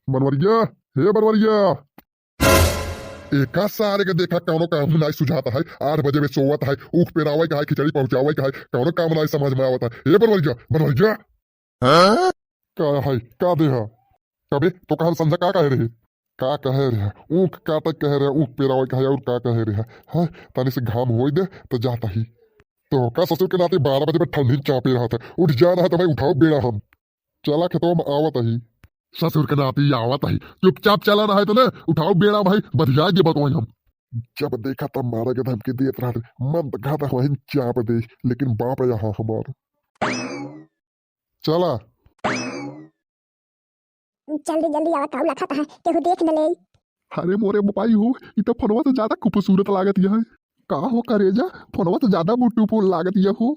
बनवरिया, हे बनवरिया, एका सारे के देखा कौनो काम नहीं सुझाता है। 8 बजे में सोवत है, ऊख पेरावे का है, खिचड़ी पहुंचावे का है, कौनो काम नहीं समझ में आवत है। हे बनवरिया, बनवरिया, का है का दे है कबे तो कहा समझा का कहे रहे, का कहे रहे? ऊख काटे कहे रहे, ऊख पेरावे का है और का कहे रहे? हाँ, तनी से घाम होई दे तो जाता ही। तो का ससुर के नाते 12 बजे में ठंडी चापे रहा था, उठ जा रहा था भाई, उठाओ बेड़ा, हम चला खेतों में आवत ही। ससुर के नाती आवत ही, चुपचाप चला रहा है तो ना उठाओ बेड़ा भाई, बधिया के बतवाई हम। जब देखा तब मारा के धमकी देत रहा, मन तो खाता वहीं चाप दे, लेकिन बाप यहाँ हमारा चला। जल्दी जल्दी आवा, काऊ लखत है, केहू देख न ले। अरे मोरे मोबाइल हो, इ तो फोनवा से ज्यादा खूबसूरत लागत यह है। का हो करेजा, फोनवा से ज्यादा ब्यूटीफुल लागत यह हो।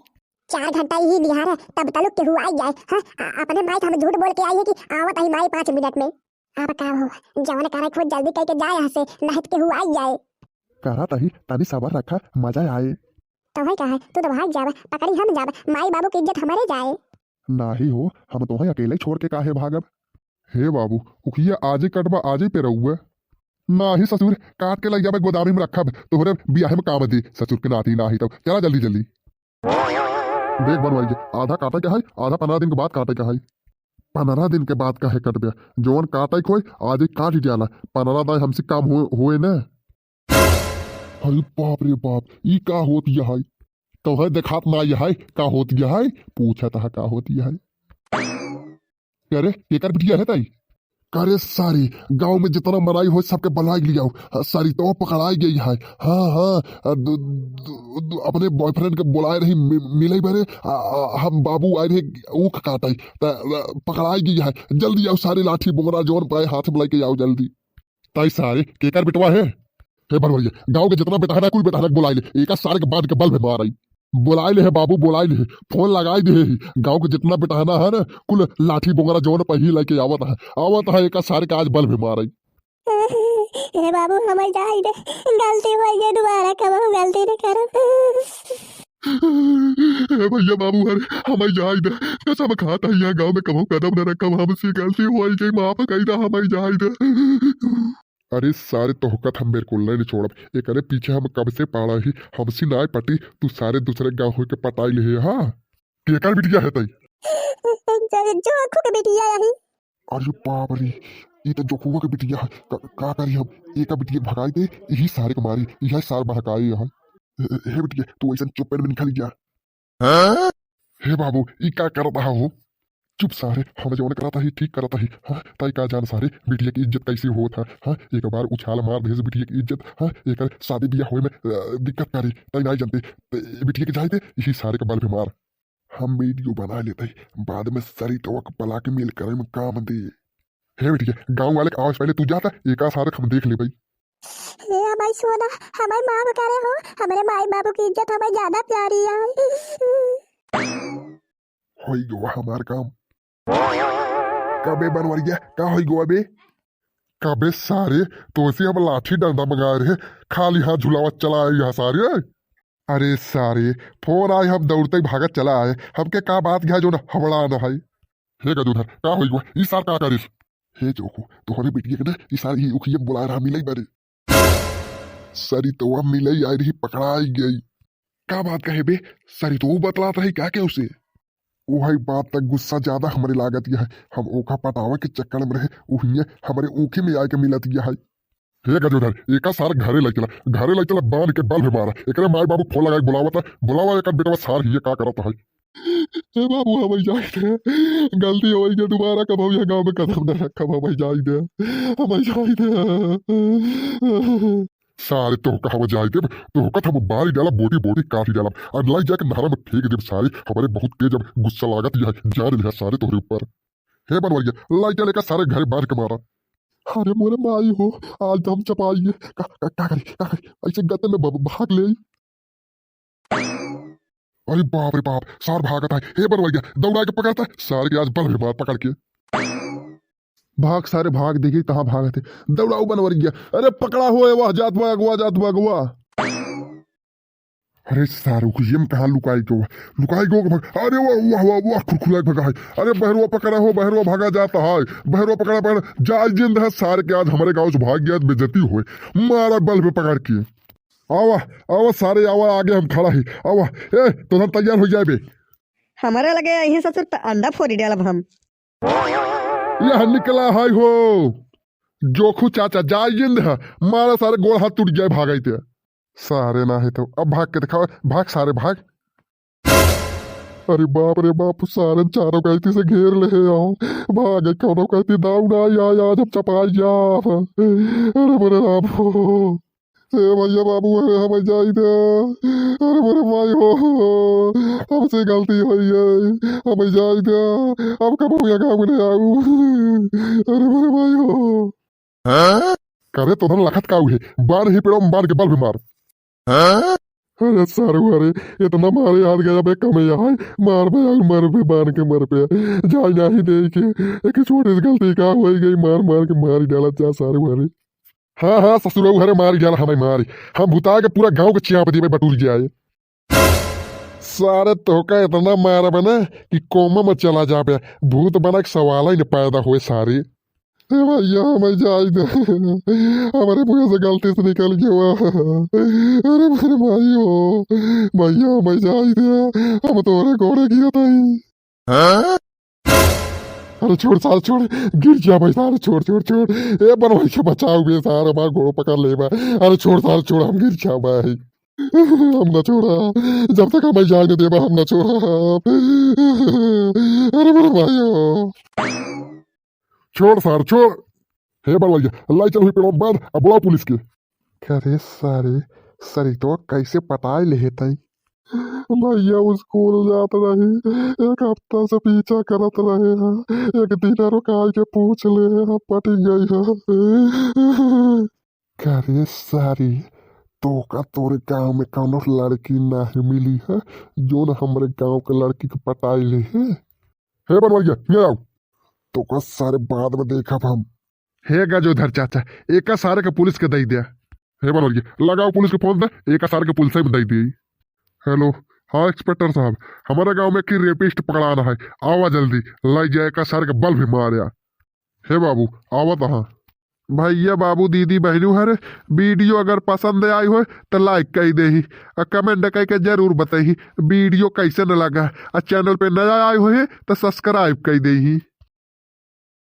4 घंटा ही निहार है, तब तलुक केहू आई जाए। हाँ, अपने माई हम झूठ बोल के आई है कि आवत आई माई 5 मिनट में। अब का हो, जवन करे खुद जल्दी कह के जाए यहाँ से, नहीं तो केहू आई जाए। करा तही, तनी सबर रखा, मजा आए। तो है का है, तू तो भाग जाब, पकड़ी हम जाब, माई बाबू की इज्जत हमारे जाए। नाही हो, हम तो अकेले छोड़ के काहे भागब? हे बाबू, उखिया आजे कटबा, आजे पे रहुआ? नाही ससुर, काट के लग जाबे, गोदामी में रखब, तोहरे बियाहे में काम दी। ससुर के नाती, नाही तब चला जल्दी जल्दी। देख बनवाई, आधा काटे के है, आधा 15 दिन के बाद काटे के है। 15 दिन के बाद काहे कटबे? जोन काटे कोई आज ही काट जाला, 15 दिन हमसे काम हो होए ना। अरे बाप रे बाप, ई का होत यह है? तो है देखात ना यह है का होत यह है? पूछा था का होत यह है। अरे केकर बिटिया है ताई? करे सारी गांव में जितना मनाई हो सबके बुलाई लिया। सारी तो पकड़ाई गई है। हाँ हाँ, दु, दु, दु, अपने बॉयफ्रेंड के बुलाए रही मिले बरे, हम बाबू आए रहे ऊख काटे, त पकड़ाई गई है। जल्दी आओ सारी, लाठी बोरा जोन पाए हाथ में लेके आओ जल्दी। ताई सारे केकर बिटवा है? हे बनवरिया, गांव के जितना बेटा है ना, कुल बेटा बुलाई ले, एक सारे के बाद के बल में मार आई। बुलाई ले है बाबू, बुलाई ले, फोन लगाई दे। गांव के जितना बेटहना है ना, कुल लाठी बोंगरा जोन पही लेके आवत है, आवत है, एक सारे का आज बल में मार आई। हे बाबू, हमर जाई दे, गलती हो गई, दोबारा कबहू गलती न करब। हे भैया बाबू, अरे हमें जाई दे, कसम खाता है यहाँ गांव में कबहू कदम न रखब, हमसे गलती हो गई, माफ कर दे, हमें जाई दे। अरे सारे तोहकत हम बिल्कुल नहीं छोड़ब, एकरे पीछे हम कब से पाड़ा ही, हमसे ना पटी, तू सारे दूसरे गांव हो के पटाई ले। हाँ, केकर बिटिया है तई? जोखू के बेटिया यही। अरे बाप रे, ये तो जोखुआ के बिटिया है। का करी हम? एक बिटिया भगाई दे, यही सारे को मारी, यही सार भड़काई है। हे बिटिया, तू ऐसा चुप में निकल जा। हे बाबू, ई का करत हो? चुप सारे, हम जौन करता ही ठीक करता ही। हाँ, ताई का जान सारे बिटिया की इज्जत कैसी होत है? हाँ, एक बार उछाल मार भेज बिटिया की इज्जत। हाँ, एक शादी बियाह होए में दिक्कत करी, ताई नहीं जानते। ते बिटिया के जाए दे, यही सारे के बल पे मार। हम वीडियो बना लेते, बाद में सरी तो बला के मिल करे में काम दे। हे बिटिया, गांव वाले के आवाज पहले तू जाता, एक सारे हम देख ले भाई। हे हमारी सोना, हमारी माँ को करे हो, हमारे माई बाबू की इज्जत हमें ज्यादा प्यारी है। होई गो हमार काम। कबे बनवरिया, का होई गो अबे? कबे सारे, तो इसे हम लाठी डंडा मंगाए रहे, खाली हाथ झुलावा चला आए यहाँ सारे। अरे सारे, फोन आए, हम दौड़ते ही भागत चला आए। हमके का बात गया जो न हवड़ा न है। हे गदुधर, का होई गो? ई सार का करिस? हे जोखू, तोहरे बिटिया के ना ई सार ही उखिए बुला रहा मिलई बरे। सरी तो अब मिलई आई रही, पकड़ाई गई। का बात कहे बे? सरी तो बतलात रही का के उसे? वही बात तक गुस्सा ज्यादा हमारे लागत यह है। हम ओखा पटावे के चक्कर में रहे, उहिए हमारे ऊखी में आके मिलत यह है। हे गजोधर, एका सार घरे ले चला, घरे ले चला, बांध के बल में मारा। एकरे माई बाबू फोन लगा के बुलावता, बुलावा एकर बेटवा सार हिये का करत है। हे बाबू, हमें जाए दे, गलती हो गई, दोबारा कब हम यहाँ गांव में कदम न रखब, हमें जाए दे, हमें जाए दे। सारे तो कहा जाए दे, तो कथ हम बारी डाला, बोटी बोटी काटी डाला और लाई जाके नहरा में फेंक देब। सारे हमारे बहुत तेज अब गुस्सा लागत यह, जान लिया सारे तोहरे ऊपर। हे बनवरिया, लाई चले का सारे घरे बांध के मारा। अरे मोरे माई हो, आज तो हम चपाइए। का, का, का करी, का करी? ऐसे गते में भाग ले। अरे बाप रे बाप, सार भागत है। हे बनवरिया, दौड़ा के पकड़ता है सारे के, आज बल में मार पकड़ के। भाग सारे भाग, देखी कहाँ भागत है। दौड़ाऊ बनवरिया। अरे पकड़ा हुआ है, वह जात बा अगुआ, जात बा अगुआ। अरे सारू ये कहाँ लुकाई गो, लुकाई गो भग। अरे वाह वाह वाह वाह, खुरखुरा भगा है। अरे बहरुआ पकड़ा हो, बहरुआ भागा जाता है, बहरुआ पकड़ा पकड़ा जाय जिंद है सारे के, आज हमारे गांव से भाग गया, बेइज्जती हुए, मारा बल पे पकड़ के। आवा आवा सारे आवा, आगे हम खड़ा ही, आवा। ए तो हम तैयार हो जाए बे। हमारे लगे यही ससुर त अंडा फोड़ी डालब हम। यह निकला है हो जोखू चाचा, जाय जिंद है, मारा सारे गोड़ हाथ टूट जाए भागे थे सारे। ना है तो अब भाग के दिखाओ, भाग सारे भाग। अरे बाप रे बाप, सारे चारों कहती से घेर ले आओ, भागे कौनो कहती दाऊ ना आया, आज हम चपाई जा। अरे मेरे राम हो, ए भैया बाबू, अरे हमें जाई दे। अरे मेरे माई हो, हमसे गलती हुई है, हमें जाई दे, अब कब यहाँ गाँव में आऊ। अरे मेरे माई हो, करे तो धन लखत का हुए बार ही पेड़ों में बार के बल भी मार। अरे सारू, अरे इतना मारे हाथ गया बे कमे यहाँ मार बे और मर बे, बार के मर पे जाई नहीं दे के, एक छोटी सी गलती का हो गई, मार मार के मारी डाला जा सारू। अरे हाँ हाँ ससुर, अरे मारी डाला हमें, मारी हम भुता के पूरा गांव के चिया पे बटूर जाए सारे। तोका इतना मारा बना कि कोमा में चला जाबे, भूत बना के सवाल ही न पैदा हुए सारी। ए भैया हमें जाई दे, हमारे मुँह से गलती से निकल गया। अरे मेरे भाई हो, भैया हमें जाई दे, हम तोरे घोड़े गिरत हई। अरे छोड़ सारे छोड़, गिर जा भाई सारे, छोड़ छोड़ छोड़। ए बनवाई के बचाओ बे सारे, हमारा घोड़ो पकड़ ले बा। अरे छोड़ सारे छोड़, हम गिर जा भाई, हम ना छोड़ा जब तक हमें जाने दे, हम ना छोड़ा। अरे मेरे भाई हो, छोड़ सार छोड़। हे बनवाइया लाई चल हुई पेड़ों बांध, अब बुलाओ पुलिस के। अरे सारे सरी तो कैसे पटाए ले तई। भैया स्कूल जात रही, एक हफ्ता से पीछा करत रहे हैं, एक दिन रुकाई के पूछ ले हैं, पट गई है। अरे सारी तो का तोरे गांव में कौनो लड़की नहीं मिली है जो न हमारे गांव के लड़की के पटाई ले है? हे बनवाइया ये आओ, तो का सारे बाद में देखा हम। हे गजोधर चाचा, एक सारे के पुलिस के दई दिया। हे बनवाइया लगाओ पुलिस के फोन दे, एक सारे के पुलिस में दई दी। हेलो, हाँ इंस्पेक्टर साहब, हमारे गांव में की रेपिस्ट पकड़ाना है, आवा जल्दी, लाई जाए का सारे के बल भी मारिया। हे बाबू आवा तहाँ। भैया बाबू दीदी बहनू हरे, वीडियो अगर पसंद आई हो तो लाइक कर दे और कमेंट करके जरूर बताही वीडियो कैसे न लगा, और चैनल पे नया आए हो तो सब्सक्राइब कर दे।